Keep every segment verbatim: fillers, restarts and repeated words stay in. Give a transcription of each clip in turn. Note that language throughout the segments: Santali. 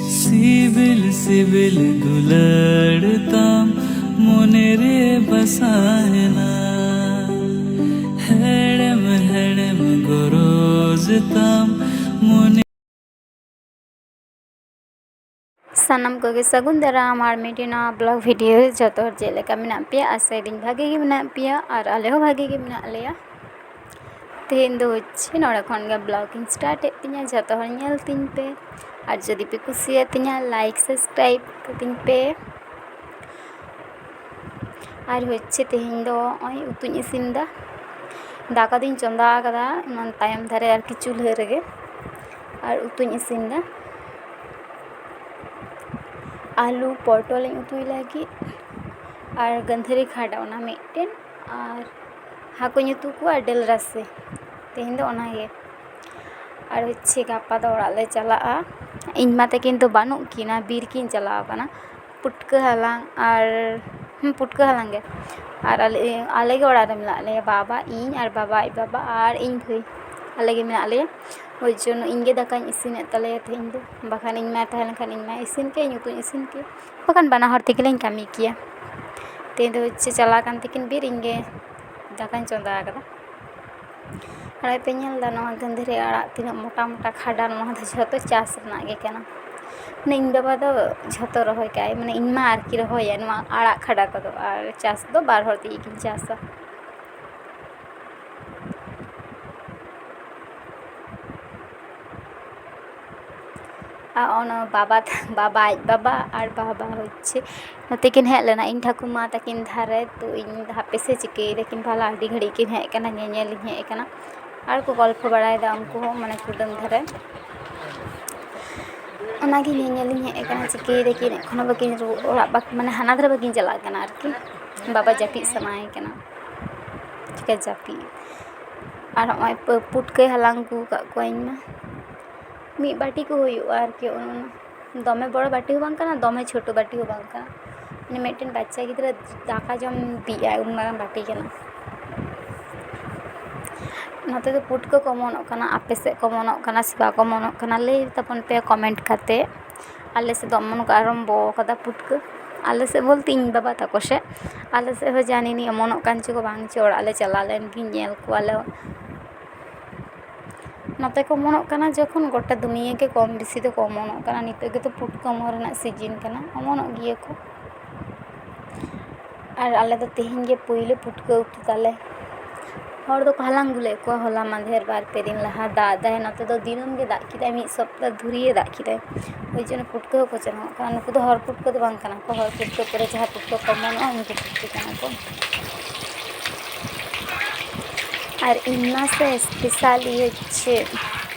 ᱥᱤᱵᱤᱞ ᱥᱤᱵᱤᱞ ᱫᱩᱞᱟᱹᱲ ᱛᱟᱢ ᱢᱚᱱᱮ ᱨᱮ ᱵᱟᱥᱟᱭᱮᱱᱟ, ᱦᱮᱲᱮᱢ ᱦᱮᱲᱮᱢ ᱜᱚᱨᱚᱡᱽ ᱛᱟᱢ ᱢᱚᱱᱮ᱾ ᱥᱟᱱᱟᱢ ᱠᱚᱜᱮ ᱥᱟᱹᱜᱩᱱ ᱫᱟᱨᱟᱢ ᱟᱨ ᱢᱤᱫᱴᱮᱱ ᱱᱟᱣᱟ ᱵᱞᱚᱜ ᱵᱷᱤᱰᱤᱭᱳ᱾ ᱡᱚᱛᱚ ᱦᱚᱲ ᱪᱮᱫ ᱞᱮᱠᱟ ᱢᱮᱱᱟᱜ ᱯᱮᱭᱟ? ᱟᱥᱟᱭᱮᱫᱟᱹᱧ ᱵᱷᱟᱜᱮ ᱜᱮ ᱢᱮᱱᱟᱜ ᱯᱮᱭᱟ ᱟᱨ ᱟᱞᱮ ᱦᱚᱸ ᱵᱷᱟᱜᱮ ᱜᱮ ᱢᱮᱱᱟᱜ ᱞᱮᱭᱟ᱾ ᱛᱮᱦᱮᱧ ᱫᱚ ᱦᱚᱪᱪᱷᱮ ᱱᱚᱰᱮ ᱠᱷᱚᱱ ᱜᱮ ᱵᱞᱚᱜ ᱤᱧ ᱥᱴᱟᱨᱴ ᱮᱫ ᱛᱤᱧᱟᱹ᱾ ᱡᱚᱛᱚ ᱦᱚᱲ ᱧᱮᱞ ᱛᱤᱧ ᱯᱮ ᱟᱨ ᱡᱩᱫᱤ ᱯᱮ ᱠᱩᱥᱤᱭᱟᱛᱤᱧᱟ, ᱞᱟᱭᱤᱠ ᱥᱟᱵᱥᱠᱨᱟᱭᱤᱵ ᱠᱟᱹᱛᱤᱧ ᱯᱮ᱾ ᱟᱨ ᱦᱚᱪᱪᱷᱮ ᱛᱮᱦᱮᱧ ᱫᱚ ᱱᱚᱜᱼᱚᱭ ᱩᱛᱩᱧ ᱤᱥᱤᱱ ᱮᱫᱟ᱾ ᱫᱟᱠᱟ ᱫᱚᱧ ᱪᱚᱸᱫᱟ ᱟᱠᱟᱫᱟ ᱚᱱᱟ ᱛᱟᱭᱚᱢ ᱫᱷᱟᱨᱮ ᱟᱨᱠᱤ ᱪᱩᱞᱦᱟᱹ ᱨᱮᱜᱮ᱾ ᱟᱨ ᱩᱛᱩᱧ ᱤᱥᱤᱱ ᱮᱫᱟ᱾ ᱟᱹᱞᱩ ᱯᱚᱴᱚᱞ ᱤᱧ ᱩᱛᱩᱭ ᱞᱟᱹᱜᱤᱫ ᱟᱨ ᱜᱟᱹᱱᱫᱷᱟᱹᱨᱤ ᱠᱷᱟᱰᱟ ᱚᱱᱟ ᱢᱤᱫᱴᱮᱱ ᱟᱨ ᱦᱟᱹᱠᱩᱧ ᱩᱛᱩ ᱠᱚᱣᱟ ᱟᱨ ᱰᱟᱹᱞ ᱨᱟᱥᱮ᱾ ᱛᱮᱦᱮᱧ ᱫᱚ ᱚᱱᱟᱜᱮ᱾ ᱟᱨ ᱦᱚᱪᱪᱷᱮ ᱜᱟᱯᱟ ᱫᱚ ᱚᱲᱟᱜ ᱞᱮ ᱪᱟᱞᱟᱜᱼᱟ᱾ ᱤᱧ ᱢᱟ ᱛᱟᱹᱠᱤᱱ ᱫᱚ ᱵᱟᱹᱱᱩᱜ ᱠᱤᱱᱟ, ᱵᱤᱨ ᱠᱤᱱ ᱪᱟᱞᱟᱣ ᱟᱠᱟᱱᱟ ᱯᱩᱴᱠᱟᱹ ᱦᱟᱞᱟᱝ᱾ ᱟᱨ ᱦᱩᱸ, ᱯᱩᱴᱠᱟᱹ ᱦᱟᱞᱟᱝ ᱜᱮ᱾ ᱟᱨ ᱟᱞᱮ, ᱟᱞᱮ ᱜᱮ ᱚᱲᱟᱜ ᱨᱮ ᱢᱮᱱᱟᱜ ᱞᱮᱭᱟ, ᱵᱟᱵᱟ, ᱤᱧ ᱟᱨ ᱵᱟᱵᱟ ᱟᱡ ᱵᱟᱵᱟ ᱟᱨ ᱤᱧ ᱵᱷᱟᱹᱭ, ᱟᱞᱮ ᱜᱮ ᱢᱮᱱᱟᱜ ᱞᱮᱭᱟ᱾ ᱳᱭ ᱡᱚᱱᱱᱚ ᱤᱧ ᱜᱮ ᱫᱟᱠᱟᱧ ᱤᱥᱤᱱᱮᱫ ᱛᱟᱞᱮᱭᱟ ᱛᱮᱦᱮᱧ ᱫᱚ, ᱵᱟᱠᱷᱟᱱ ᱤᱧ ᱢᱟᱭ ᱛᱟᱦᱮᱸ ᱞᱮᱱᱠᱷᱟᱱ ᱤᱧ ᱢᱟᱭ ᱤᱥᱤᱱ ᱠᱮᱭᱟ, ᱤᱧ ᱩᱛᱩᱧ ᱤᱥᱤᱱ ᱠᱮᱭᱟ, ᱵᱟᱠᱷᱟᱱ ᱵᱟᱱᱟ ᱦᱚᱲ ᱛᱮᱜᱮ ᱞᱤᱧ ᱠᱟᱹᱢᱤ ᱠᱮᱭᱟ᱾ ᱛᱮᱦᱮᱧ ᱫᱚ ᱦᱚᱪᱪᱷᱮ ᱪᱟᱞᱟᱣ ᱟᱠᱟᱱ ᱛᱟᱹᱠᱤᱱ ᱵᱤᱨ, ᱤᱧ ᱜᱮ ᱫᱟᱠᱟᱧ ᱪᱚᱸᱫᱟ ᱟᱠᱟᱫᱟ᱾ ᱟᱲᱟᱜ ᱯᱮ ᱧᱮᱞ ᱮᱫᱟ, ᱱᱚᱣᱟ ᱜᱟᱹᱱᱫᱷᱟᱹᱨᱤ ᱟᱲᱟᱜ ᱛᱤᱱᱟᱹᱜ ᱢᱚᱴᱟ ᱢᱚᱴᱟ ᱠᱷᱟᱰᱟ, ᱱᱚᱣᱟ ᱫᱚ ᱡᱷᱚᱛᱚ ᱪᱟᱥ ᱨᱮᱱᱟᱜ ᱜᱮ ᱠᱟᱱᱟ᱾ ᱢᱟᱱᱮ ᱤᱧ ᱵᱟᱵᱟ ᱫᱚ ᱡᱷᱚᱛᱚ ᱨᱚᱦᱚᱭ ᱠᱟᱜᱼᱟᱭ, ᱢᱟᱱᱮ ᱤᱧ ᱢᱟ ᱟᱨᱠᱤ ᱨᱚᱦᱚᱭᱟ ᱱᱚᱣᱟ ᱟᱲᱟᱜ ᱠᱷᱟᱰᱟ ᱠᱚᱫᱚ, ᱟᱨ ᱪᱟᱥ ᱫᱚ ᱵᱟᱨ ᱦᱚᱲ ᱛᱮᱜᱮ ᱠᱤᱱ ᱪᱟᱥᱟ᱾ ᱟᱨ ᱚᱱᱟ ᱵᱟᱵᱟ, ᱵᱟᱵᱟ ᱟᱡ ᱵᱟᱵᱟ ᱟᱨ ᱵᱟᱵᱟ ᱦᱚᱪᱪᱷᱮ ᱱᱚᱛᱮ ᱠᱤᱱ ᱦᱮᱡ ᱞᱮᱱᱟ ᱤᱧ ᱴᱷᱟᱹᱠᱩᱢᱟ ᱛᱟᱹᱠᱤᱱ ᱫᱷᱟᱨᱮ᱾ ᱛᱚ ᱤᱧ ᱦᱟᱯᱮ ᱥᱮ ᱪᱤᱠᱟᱹᱭ ᱫᱟᱠᱤᱱ ᱵᱷᱟᱞᱟ, ᱟᱹᱰᱤ ᱜᱷᱟᱹᱲᱤᱡ ᱠᱤᱱ ᱦᱮᱡ ᱠᱟᱱᱟ, ᱧᱮᱧᱮᱞ ᱤᱧ ᱦᱮᱡ ᱠᱟᱱᱟ᱾ ᱟᱨ ᱠᱚ ᱜᱚᱞᱯᱷᱚ ᱵᱟᱲᱟᱭᱮᱫᱟ ᱩᱱᱠᱩ ᱦᱚᱸ, ᱢᱟᱱᱮ ᱠᱩᱰᱟᱹᱢ ᱫᱷᱟᱨᱮ᱾ ᱚᱱᱟᱜᱮ ᱧᱮᱧᱮᱞ ᱤᱧ ᱦᱮᱡ ᱟᱠᱟᱱᱟ, ᱪᱤᱠᱟᱹᱭ ᱫᱟᱠᱤᱱ ᱮᱠᱷᱚᱱᱳ ᱵᱟᱹᱠᱤᱱ ᱨᱩᱣᱟᱹᱲ, ᱚᱲᱟᱜ ᱵᱟᱠ-, ᱢᱟᱱᱮ ᱦᱟᱱᱟ ᱫᱷᱟᱨᱮ ᱵᱟᱹᱠᱤᱱ ᱪᱟᱞᱟᱜ ᱠᱟᱱᱟ ᱟᱨᱠᱤ᱾ ᱵᱟᱵᱟ ᱡᱟᱹᱯᱤᱫ ᱥᱟᱱᱟᱭᱮ ᱠᱟᱱᱟ, ᱪᱤᱠᱟᱹ ᱡᱟᱹᱯᱤᱫ᱾ ᱟᱨ ᱱᱚᱜᱼᱚᱭ ᱯᱩ-, ᱯᱩᱴᱠᱟᱹᱭ ᱦᱟᱞᱟᱝ ᱟᱹᱜᱩ ᱟᱠᱟᱫ ᱠᱚᱣᱟ ᱤᱧ ᱢᱟ᱾ ᱢᱤᱫ ᱵᱟᱹᱴᱤ ᱠᱚ ᱦᱩᱭᱩᱜᱼᱟ ᱟᱨᱠᱤ, ᱚᱱᱟ ᱫᱚᱢᱮ ᱵᱚᱲᱚ ᱵᱟᱹᱴᱤ ᱦᱚᱸ ᱵᱟᱝ ᱠᱟᱱᱟ, ᱫᱚᱢᱮ ᱪᱷᱳᱴᱳ ᱵᱟᱹᱴᱤ ᱦᱚᱸ ᱵᱟᱝ ᱠᱟᱱᱟ᱾ ᱢᱟᱱᱮ ᱢᱤᱫᱴᱮᱱ ᱵᱟᱪᱪᱟ ᱜᱤᱫᱽᱨᱟᱹ ᱫᱟᱠᱟ ᱡᱚᱢ ᱵᱤᱜᱼᱟᱭ, ᱩᱱ ᱢᱟᱨᱟᱝ ᱵᱟᱹᱴᱤ ᱠᱟᱱᱟ᱾ ᱱᱚᱛᱮ ᱫᱚ ᱯᱩᱴᱠᱟᱹ ᱠᱚ ᱚᱢᱚᱱᱚᱜ ᱠᱟᱱᱟ, ᱟᱯᱮ ᱥᱮᱫ ᱠᱚ ᱚᱢᱚᱱᱚᱜ ᱠᱟᱱᱟ ᱥᱮ ᱵᱟᱠᱚ ᱚᱢᱚᱱᱚᱜ ᱠᱟᱱᱟ, ᱞᱟᱹᱭ ᱛᱟᱵᱚᱱ ᱯᱮ ᱠᱚᱢᱮᱱᱴ ᱠᱟᱛᱮ᱾ ᱟᱞᱮ ᱥᱮᱫ ᱫᱚ ᱚᱢᱚᱱ ᱠᱚ ᱟᱨᱟᱢᱵᱚ ᱟᱠᱟᱫᱟ ᱯᱩᱴᱠᱟᱹ᱾ ᱟᱞᱮ ᱥᱮᱫ ᱵᱚᱞᱛᱮ ᱤᱧ ᱵᱟᱵᱟ ᱛᱟᱠᱚ ᱥᱮᱫ᱾ ᱟᱞᱮ ᱥᱮᱫ ᱦᱚᱸ ᱡᱟᱹᱱᱤ ᱱᱤᱭᱟᱹ ᱚᱢᱚᱱᱚᱜ ᱠᱟᱱ ᱪᱚ ᱠᱚ ᱵᱟᱝ ᱪᱚ, ᱚᱲᱟᱜ ᱞᱮ ᱪᱟᱞᱟᱣ ᱞᱮᱱ ᱜᱮ ᱧᱮᱞ ᱠᱚᱣᱟᱞᱮ᱾ ᱱᱚᱛᱮ ᱠᱚ ᱚᱢᱚᱱᱚᱜ ᱠᱟᱱᱟ ᱡᱚᱠᱷᱚᱱ, ᱜᱚᱴᱟ ᱫᱩᱱᱤᱭᱟᱹ ᱜᱮ ᱠᱚᱢ ᱵᱮᱥᱤ ᱫᱚᱠᱚ ᱚᱢᱚᱱᱚᱜ ᱠᱟᱱᱟ᱾ ᱱᱤᱛᱚᱜ ᱜᱮᱛᱚ ᱯᱩᱴᱠᱟᱹ ᱚᱢᱚᱱ ᱨᱮᱱᱟᱜ ᱥᱤᱡᱤᱱ ᱠᱟᱱᱟ, ᱚᱢᱚᱱᱚᱜ ᱜᱮᱭᱟ ᱠᱚ᱾ ᱟᱨ ᱟᱞᱮ ᱫᱚ ᱛᱮᱦᱮᱧ ᱜᱮ ᱯᱳᱭᱞᱳ ᱯᱩᱴᱠᱟᱹ ᱩᱛᱩ ᱛᱟᱞᱮ᱾ ᱦᱚᱲ ᱫᱚᱠᱚ ᱦᱟᱞᱟᱝ ᱟᱹᱜᱩ ᱞᱮᱫ ᱠᱚᱣᱟ ᱦᱚᱞᱟ ᱢᱟᱫᱷᱮᱨ, ᱵᱟᱨ ᱯᱮ ᱫᱤᱱ ᱞᱟᱦᱟ ᱫᱟᱜ ᱫᱟᱭ᱾ ᱱᱚᱛᱮ ᱫᱚ ᱫᱤᱱᱟᱹᱢ ᱜᱮ ᱫᱟᱜ ᱠᱮᱫᱟᱭ, ᱢᱤᱫ ᱥᱚᱯᱛᱟ ᱫᱷᱩᱨᱤᱭᱮ ᱫᱟᱜ ᱠᱮᱫᱟᱭ᱾ ᱳᱭ ᱡᱚᱱᱱᱚ ᱯᱩᱴᱠᱟᱹ ᱦᱚᱸᱠᱚ ᱪᱟᱱᱟᱜ ᱠᱟᱱᱟ᱾ ᱱᱩᱠᱩ ᱫᱚ ᱦᱚᱲ ᱯᱩᱴᱠᱟᱹ ᱫᱚ ᱵᱟᱝ ᱠᱟᱱᱟ ᱠᱚ, ᱦᱚᱲ ᱯᱩᱴᱠᱟᱹ ᱯᱚᱨᱮ ᱡᱟᱦᱟᱸ ᱯᱩᱴᱠᱟᱹ ᱠᱚ ᱚᱢᱚᱱᱚᱜᱼᱟ, ᱩᱱᱠᱩ ᱯᱩᱴᱠᱟᱹ ᱠᱟᱱᱟ ᱠᱚ᱾ ᱟᱨ ᱤᱧ ᱢᱟ ᱥᱮ special ᱤᱭᱟᱹ ᱪᱮᱫ,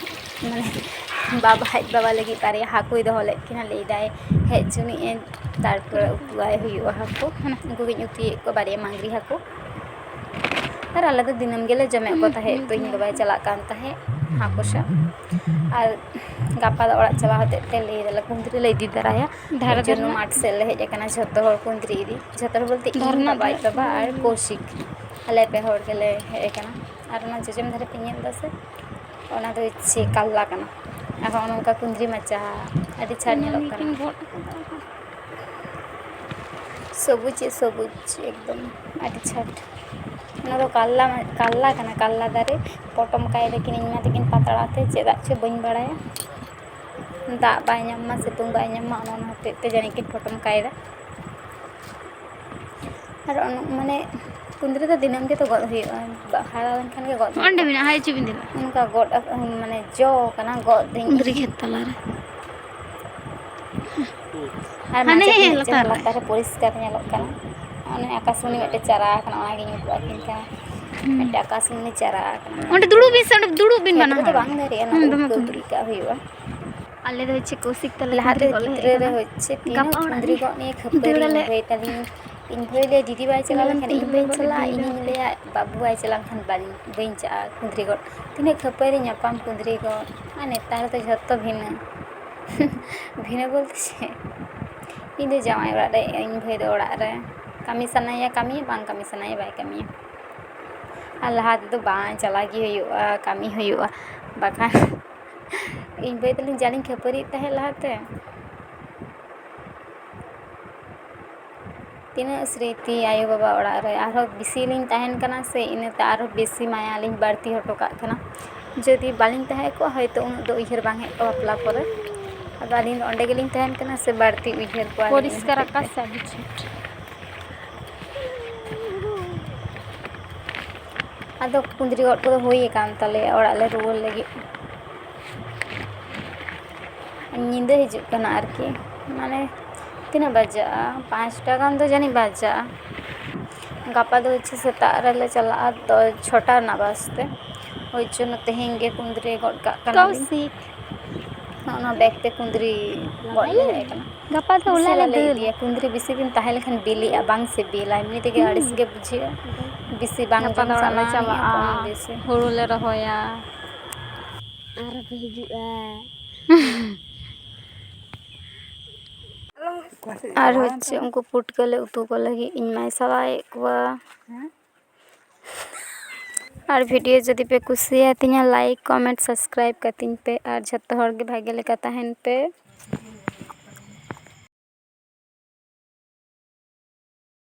ᱢᱟᱱᱮ, ᱵᱟᱵᱟ, ᱟᱡ ᱵᱟᱵᱟ ᱞᱟᱹᱜᱤᱫ ᱵᱟᱨᱭᱟ ᱦᱟᱹᱠᱩᱭ ᱫᱚᱦᱚ ᱞᱮᱫ ᱠᱤᱱᱟ, ᱞᱟᱹᱭᱫᱟᱭ ᱦᱮᱡ ᱦᱚᱪᱚᱱᱤᱡ ᱮ, ᱛᱟᱨᱯᱚᱨᱮ ᱩᱛᱩᱣᱟᱭ ᱦᱩᱭᱩᱜᱼᱟ ᱦᱟᱹᱠᱩ᱾ ᱩᱱᱠᱩ ᱜᱤᱧ ᱩᱛᱩᱭᱮᱫ ᱠᱚᱣᱟ, ᱵᱟᱨᱭᱟ ᱢᱟᱝᱜᱽᱨᱤ ᱦᱟᱹᱠᱩ᱾ ᱟᱨ ᱟᱞᱮ ᱫᱚ ᱫᱤᱱᱟᱹᱢ ᱜᱮᱞᱮ ᱡᱚᱢᱮᱫ ᱠᱚ ᱛᱟᱦᱮᱸᱫ, ᱛᱚ ᱤᱧ ᱵᱟᱵᱟᱭ ᱪᱟᱞᱟᱜ ᱠᱟᱱ ᱛᱟᱦᱮᱸᱫ ᱦᱟᱹᱠᱩ ᱥᱟᱵ᱾ ᱟᱨ ᱜᱟᱯᱟ ᱫᱚ ᱚᱲᱟᱜ ᱪᱟᱞᱟᱣ ᱦᱚᱛᱮᱫ ᱛᱮ ᱞᱟᱹᱭ ᱫᱟᱞᱮ ᱠᱩᱸᱫᱽᱨᱤ ᱞᱮ ᱤᱫᱤ ᱛᱟᱨᱟᱭᱟ᱾ ᱫᱷᱟᱨᱮ ᱮᱭ ᱡᱚᱱᱱᱚ ᱫᱷᱟᱨᱮ ᱢᱟᱴᱷ ᱥᱮᱫ ᱞᱮ ᱦᱮᱡ ᱟᱠᱟᱱᱟ ᱡᱷᱚᱛᱚ ᱦᱚᱲ ᱠᱩᱸᱫᱽᱨᱤ ᱤᱫᱤ᱾ ᱡᱷᱚᱛᱚ ᱦᱚᱲ ᱵᱚᱞᱛᱮ ᱤᱧ, ᱫᱷᱟᱨᱮ ᱵᱟᱵᱟ, ᱟᱡ ᱫᱷᱟᱨᱮ ᱵᱟᱵᱟ ᱟᱨ ᱠᱚᱣᱥᱤᱠ, ᱟᱞᱮ ᱯᱮ ᱦᱚᱲ ᱜᱮᱞᱮ ᱦᱮᱡ ᱟᱠᱟᱱᱟ᱾ ᱟᱨ ᱚᱱᱟ ᱡᱚᱡᱚᱢ ᱫᱷᱟᱨᱮ ᱯᱮ ᱧᱮᱞ ᱮᱫᱟ ᱥᱮ, ᱚᱱᱟ ᱫᱚ ᱦᱚᱪᱪᱷᱮ ᱠᱟᱞᱞᱟ ᱠᱟᱱᱟ᱾ ᱟᱨ ᱦᱚᱸᱜᱼᱚ ᱱᱚᱝᱠᱟ ᱠᱩᱸᱫᱽᱨᱤ ᱢᱟᱪᱟ ᱟᱹᱰᱤ ᱪᱷᱟᱴ ᱧᱮᱞᱚᱜ ᱠᱟᱱᱟ᱾ ᱥᱚᱵᱩᱡᱽ ᱥᱚᱵᱩᱡᱽ ᱮᱠᱫᱚᱢ ᱟᱹᱰᱤ ᱪᱷᱟᱴ᱾ ᱚᱱᱟ ᱫᱚ ᱠᱟᱞᱞᱟ, ᱠᱟᱞᱞᱟ ᱠᱟᱱᱟ, ᱠᱟᱞᱞᱟ ᱫᱟᱨᱮ᱾ ᱯᱚᱴᱚᱢ ᱠᱟᱭ ᱫᱟᱠᱤᱱ ᱤᱧ ᱢᱟ ᱛᱟᱹᱠᱤᱱ ᱯᱟᱛᱲᱟ ᱛᱮ, ᱪᱮᱫᱟᱜ ᱪᱚ ᱵᱟᱹᱧ ᱵᱟᱲᱟᱭᱟ᱾ ᱫᱟᱜ ᱵᱟᱭ ᱧᱟᱢ ᱢᱟ, ᱥᱤᱛᱩᱝ ᱵᱟᱭ ᱧᱟᱢ ᱢᱟ, ᱚᱱᱟ ᱦᱚᱛᱮᱡ ᱛᱮ ᱡᱟᱹᱱᱤᱡ ᱠᱤᱱ ᱯᱚᱴᱚᱢ ᱠᱟᱭ ᱫᱟ᱾ ᱟᱨ ᱚᱱ-, ᱢᱟᱱᱮ, ᱠᱩᱸᱫᱽᱨᱤ ᱫᱚ ᱫᱤᱱᱟᱹᱢ ᱜᱮᱛᱚ ᱜᱚᱫ ᱦᱩᱭᱩᱜᱼᱟ, ᱵᱟ-, ᱦᱟᱨᱟ ᱞᱮᱱᱠᱷᱟᱱ ᱜᱮ ᱜᱚᱫ ᱚᱸᱰᱮ ᱦᱩᱭᱩᱜᱼᱟ᱾ ᱢᱮᱱᱟᱜᱼᱟ, ᱦᱟᱭ, ᱪᱮᱫ ᱵᱤᱱ ᱧᱮᱞᱟ? ᱚᱱᱠᱟ ᱜᱚᱫ ᱟᱠ-, ᱢᱟᱱᱮ, ᱡᱚ ᱠᱟᱱᱟ, ᱜᱚᱫ ᱫᱟᱹᱧ ᱠᱩᱸᱫᱽᱨᱤ ᱤᱧ᱾ ᱠᱷᱮᱛ ᱛᱟᱞᱟᱨᱮ᱾ ᱟᱨ ᱦᱟᱱᱮ ᱢᱟᱪᱟ ᱠᱚ ᱞᱟᱛᱟᱨ ᱢᱤᱫᱴᱮᱱ ᱨᱮ᱾ ᱞᱟᱛᱟᱨ ᱨᱮ ᱯᱚᱨᱤᱥᱠᱟᱨ ᱧᱮᱞᱚᱜ ᱠᱟᱱᱟ᱾ ᱚᱱᱮ ᱟᱠᱟᱥᱢᱩᱱᱤ ᱢᱤᱫᱴᱮᱱ ᱪᱟᱨᱟ ᱟᱠᱟᱱᱟ, ᱚᱱᱟᱜᱤᱧ ᱩᱫᱩᱜ ᱟᱹᱠᱤᱱ ᱠᱟᱱᱟ᱾ ᱦᱩᱸ᱾ ᱢᱤᱫᱴᱮᱱ ᱟᱠᱟᱥᱢᱩᱱᱤ ᱪᱟᱨᱟ ᱟᱠᱟᱱᱟ᱾ ᱚᱸᱰᱮ ᱫᱩᱲᱩᱵ ᱵᱤᱱ ᱥᱮ, ᱚᱸᱰᱮ ᱫᱩᱲᱩᱵ ᱵᱤᱱ ᱠᱷᱮᱛ ᱵᱟᱱᱟ ᱨᱮᱫᱚ ᱦᱚᱲ᱾ ᱵᱟᱝ ᱫᱟᱨᱮᱜᱼᱟ, ᱚᱱᱟ ᱦᱩᱸ, ᱫᱚ ᱫᱚᱢᱮ ᱩᱵ ᱠᱩᱸᱫᱽᱨᱤ᱾ ᱜᱤᱰᱤ ᱠᱟᱜ ᱦᱩᱭᱩᱜᱼᱟ᱾ ᱟᱞᱮ ᱫᱚ ᱦᱚᱪᱪᱷᱮ ᱠᱚᱣᱥᱤᱠ ᱛᱟᱞᱮ ᱞᱟᱦᱟᱛᱮ ᱠᱩᱸᱫᱽᱨᱤ ᱜᱚᱫ ᱦᱮᱡ ᱜᱤᱫᱽᱨᱟᱹ ᱨᱮ ᱟᱠᱟᱱᱟ᱾ ᱦᱚᱪᱪᱷᱮ ᱛᱤᱱᱟᱹᱜ ᱜᱟᱯᱟ ᱚᱲᱟᱜ ᱠᱩᱸᱫᱽᱨᱤ ᱨᱮ ᱜᱚᱫ ᱱᱤᱭᱮ ᱫᱟᱹᱲ ᱠᱷᱟᱹᱯᱟᱹᱨᱤ, ᱟᱞᱮ᱾ ᱤᱧ ᱵᱷᱟᱹᱭ ᱛᱟᱹᱞᱤᱧ, ᱤᱧ ᱵᱷᱟᱹᱭ ᱞᱟᱹᱭᱟ, ᱡᱩᱫᱤ ᱵᱟᱭ ᱪᱟᱞᱟᱣ ᱞᱮᱱᱠᱷᱟᱱ ᱤᱧ ᱵᱟᱹᱧ ᱪᱟᱞᱟᱜᱼᱟ ᱠᱩᱸᱫᱽᱨᱤ ᱜᱚᱫ᱾ ᱛᱤᱱᱟᱹᱜ ᱠᱷᱟᱹᱯᱟᱹᱨᱤ ᱧᱟᱯᱟᱢ ᱠᱩᱸᱫᱽᱨᱤ ᱜᱚᱫ, ᱛᱤᱱᱟᱹᱜ ᱠᱷᱟᱹᱯᱟᱹᱨᱤ ᱧᱟᱯᱟᱢ ᱠᱩᱸᱫᱽᱨᱤ ᱜᱚᱫ, ᱟᱨ ᱱᱮᱛᱟᱨ ᱫᱚ ᱡᱷᱚᱛᱚ ᱵᱷᱤᱱᱟᱹ᱾ ᱵᱷᱤᱱᱟᱹ ᱵᱚᱞᱛᱮ ᱪᱮᱫ? ᱤᱧ ᱫᱚ ᱡᱟᱶᱟᱭ ᱚᱲᱟᱜ ᱨᱮ, ᱤᱧ ᱵᱷᱟᱹᱭ ᱫᱚ ᱚᱲᱟᱜ ᱨᱮ᱾ ᱠᱟᱹᱢᱤ ᱥᱟᱱᱟᱭᱮᱭᱟ ᱠᱟᱹᱢᱤᱭᱟ, ᱵᱟᱝ ᱠᱟᱹᱢᱤ ᱥᱟᱱᱟᱭᱮᱭᱟ ᱵᱟᱭ ᱠᱟᱹᱢᱤᱭᱟ᱾ ᱟᱨ ᱞᱟᱦᱟ ᱛᱮᱫᱚ ᱵᱟᱝ ᱪᱟᱞᱟᱣ ᱜᱮ ᱦᱩᱭᱩᱜᱼᱟ, ᱠᱟᱹᱢᱤ ᱦᱩᱭᱩᱜᱼᱟ, ᱵᱟᱠᱷᱟᱱ ᱤᱧ ᱵᱷᱟᱹᱭ ᱛᱟᱹᱞᱤᱧ ᱡᱟᱞᱤᱧ ᱠᱷᱟᱹᱯᱟᱹᱨᱤᱜ ᱛᱟᱦᱮᱸᱫ ᱞᱟᱦᱟᱛᱮ, ᱛᱤᱱᱟᱹᱜ ᱥᱨᱤᱛᱤ ᱟᱭᱳᱼᱵᱟᱵᱟ ᱚᱲᱟᱜ ᱨᱮ, ᱟᱨᱦᱚᱸ ᱵᱮᱥᱤ ᱞᱤᱧ ᱛᱟᱦᱮᱱ ᱠᱟᱱᱟ ᱥᱮ, ᱤᱱᱟᱹᱛᱮ ᱟᱨᱦᱚᱸ ᱵᱮᱥᱤ ᱢᱟᱭᱟ ᱞᱤᱧ ᱵᱟᱹᱲᱛᱤ ᱦᱚᱴᱚ ᱠᱟᱜ ᱠᱟᱱᱟ᱾ ᱡᱩᱫᱤ ᱵᱟᱹᱞᱤᱧ ᱛᱟᱦᱮᱸ ᱠᱚᱜᱼᱟ, ᱦᱚᱭᱛᱳ ᱩᱱᱟᱹᱜ ᱫᱚ ᱩᱭᱦᱟᱹᱨ ᱵᱟᱝ ᱦᱮᱡ ᱠᱚᱜᱼᱟ ᱵᱟᱯᱞᱟ ᱯᱚᱨᱮ᱾ ᱟᱫᱚ ᱟᱹᱞᱤᱧ ᱫᱚ ᱚᱸᱰᱮ ᱜᱮᱞᱤᱧ ᱛᱟᱦᱮᱱ ᱠᱟᱱᱟ ᱥᱮ, ᱵᱟᱹᱲᱛᱤ ᱩᱭᱦᱟᱹᱨ ᱠᱚᱣᱟ ᱞᱤᱧ ᱯᱚᱨᱤᱥᱠᱟᱨ ᱤᱱᱟᱹ ᱦᱚᱛᱮᱡ ᱟᱠᱟᱥ ᱛᱮ᱾ ᱥᱮ ᱟᱹᱰᱤ ᱪᱷᱩᱴ᱾ ᱟᱫᱚ ᱠᱩᱸᱫᱽᱨᱤ ᱜᱚᱫ ᱠᱚᱫᱚ ᱦᱩᱭ ᱟᱠᱟᱱ ᱛᱟᱞᱮᱭᱟ ᱚᱲᱟᱜ ᱞᱮ ᱨᱩᱣᱟᱹᱲ ᱞᱟᱹᱜᱤᱫ᱾ ᱧᱤᱫᱟᱹ ᱦᱤᱡᱩᱜ ᱠᱟᱱᱟ ᱟᱨᱠᱤ, ᱢᱟᱱᱮ ᱛᱤᱱᱟᱹᱜ ᱵᱟᱡᱟᱜᱼᱟ? ᱯᱟᱸᱪᱴᱟ ᱜᱟᱱ ᱫᱚ ᱡᱟᱹᱱᱤᱡ ᱵᱟᱡᱟᱜᱼᱟ᱾ ᱜᱟᱯᱟ ᱫᱚ ᱦᱚᱪᱪᱷᱮ ᱥᱮᱛᱟᱜ ᱨᱮᱞᱮ ᱪᱟᱞᱟᱜᱼᱟ, ᱫᱚ ᱪᱷᱚᱴᱟ ᱨᱮᱱᱟᱜ ᱵᱟᱥ ᱛᱮ᱾ ᱳᱭ ᱡᱚᱱᱱᱚ ᱛᱮᱦᱮᱧ ᱜᱮ ᱠᱩᱸᱫᱽᱨᱤ ᱜᱚᱫ ᱠᱟᱜ ᱠᱟᱱᱟᱞᱤᱧ᱾ ᱠᱚᱣᱥᱤᱠ᱾ ᱱᱚᱜᱼᱚ ᱱᱚᱣᱟ ᱵᱮᱜᱽ ᱛᱮ ᱠᱩᱸᱫᱽᱨᱤ ᱜᱚᱫ ᱞᱮ ᱦᱮᱡ ᱟᱠᱟᱱᱟ᱾ ᱜᱟᱯᱟ ᱫᱚ ᱵᱮᱥᱤ ᱚᱲᱟᱜ ᱞᱮ ᱵᱟᱞᱮ ᱫᱟᱹᱲᱟ᱾ ᱤᱫᱤᱭᱟ, ᱠᱩᱸᱫᱽᱨᱤ ᱵᱮᱥᱤ ᱫᱤᱱ ᱛᱟᱦᱮᱸ ᱞᱮᱠᱷᱟᱱ ᱵᱤᱞᱤᱜᱼᱟ, ᱵᱟᱝ ᱥᱤᱵᱤᱞᱟ, ᱮᱢᱱᱤ ᱛᱮᱜᱮ ᱦᱩᱸ᱾ ᱟᱹᱲᱤᱥ ᱜᱮ ᱵᱩᱡᱷᱟᱹᱜᱼᱟ᱾ ᱵᱮᱥᱤ ᱵᱟᱝ ᱜᱟᱯᱟ ᱡᱚᱢ ᱫᱚ ᱚᱲᱟᱜ ᱞᱮ ᱥᱟᱱᱟᱣᱟ, ᱪᱟᱞᱟᱜᱼᱟ᱾ ᱠᱚᱢ ᱵᱮᱥᱤ᱾ ᱦᱩᱲᱩ ᱞᱮ ᱨᱚᱦᱚᱭᱟ᱾ ᱟᱨ ᱯᱮ ᱦᱤᱡᱩᱜᱼᱟ᱾ ᱟᱨ ᱦᱚᱪᱪᱷᱮ ᱩᱱᱠᱩ ᱯᱩᱴᱠᱟᱹ ᱞᱮ ᱩᱛᱩ ᱠᱚ ᱞᱟᱹᱜᱤᱫ ᱤᱧ ᱢᱟᱭ ᱥᱟᱞᱟᱭᱮᱫ ᱠᱚᱣᱟ᱾ ᱟᱨ video ᱡᱩᱫᱤ ᱯᱮ ᱠᱩᱥᱤᱭᱟᱛᱤᱧᱟ, like, comment, subscribe ᱠᱟᱹᱛᱤᱧ ᱯᱮ᱾ ᱟᱨ ᱡᱷᱚᱛᱚ ᱦᱚᱲ ᱜᱮ ᱵᱷᱟᱜᱮ ᱞᱮᱠᱟ ᱛᱟᱦᱮᱱ ᱯᱮ᱾